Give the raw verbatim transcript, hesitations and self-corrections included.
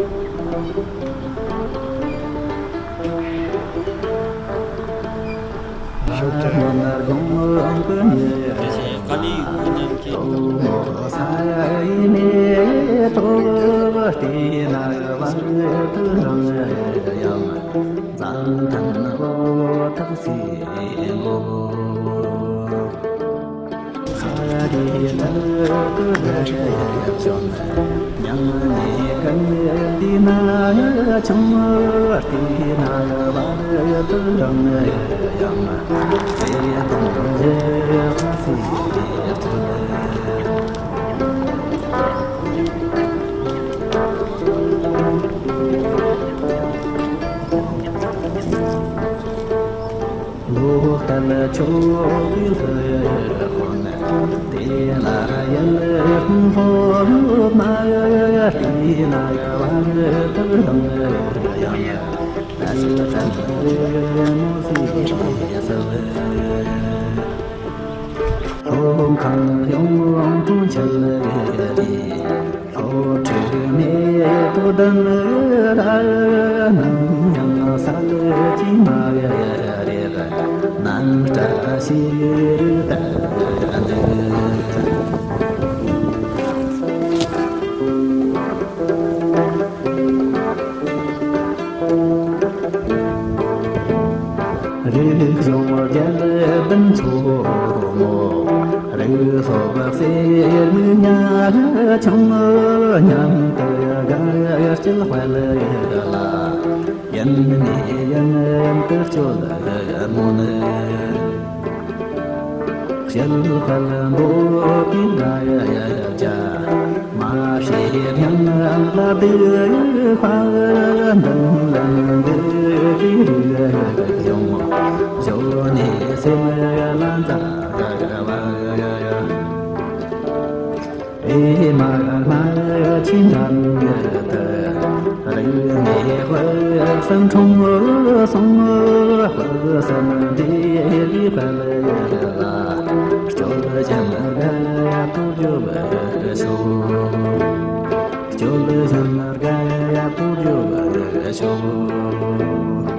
དེ་བཞིན་ཀ་ལིའི་དབུས་རྣམས་ཀྱི། ལོ་ལྟར་ཆོ་གའི་ལྷ་ཁོ་ན། དེ་ལ་ཡུལ་སློབ་མ་དེ་ན་བར་དུ་དང་ཡང་ན་སི་ལ་ཁན་མོ་སི་ཡེ་ས་བེ། ཧོམ་ཁང་ཡོང་དུ་འཆར་རེ། ལྷོ་ཁྲི་མེ་ཏོག་ལྡུམ་ར་ནམ་ཡང་ས་ལ་ཅི་མ་རེད། རྣམ་སྐྲ་ཤེས་རིག་ལྟར་འདུག་རིག་གཞུང་རྒྱལ་བསྟན་ཚོགས་མོ། རིག་སློབ་གསེར་མིག་ཉ་ཆུང་མཉམ་དུ་དགའ་སྐྱིད་དཔལ་ཡུལ་ལ། ཡུན་ནས་ཡུན་དུ་སྐྱོད་མོ་ནི། ཞལ་དཔལ་མདོ་གི་ང་ཡ་ཡ་ཡ་ཅ། མ་ཤེས་སྙམ་ལ་དེ་ཕ་འདུན་ལ་འདི་གི་རིག་ཡོང་། ཞོ་ནས་སེམས་ལ་འཛའ་བ། ཨེ་མ་མ་ཕྱི་འགྲམ་ཡུལ་དུ། རིག་གནས་དཔག་བསམ་འཁྲུངས་སོང་། དཔག་བསམ་འདྲེས་པའི་དཔལ་ཡུལ་ལ། སྐྱོད་བཞིན་དགའ་ཡ་ཐུགས་རྒྱུད་ཤོག་སྐྱོད་བཞིན་དགའ་ཡ་ཐུགས་རྒྱུད་ཤོག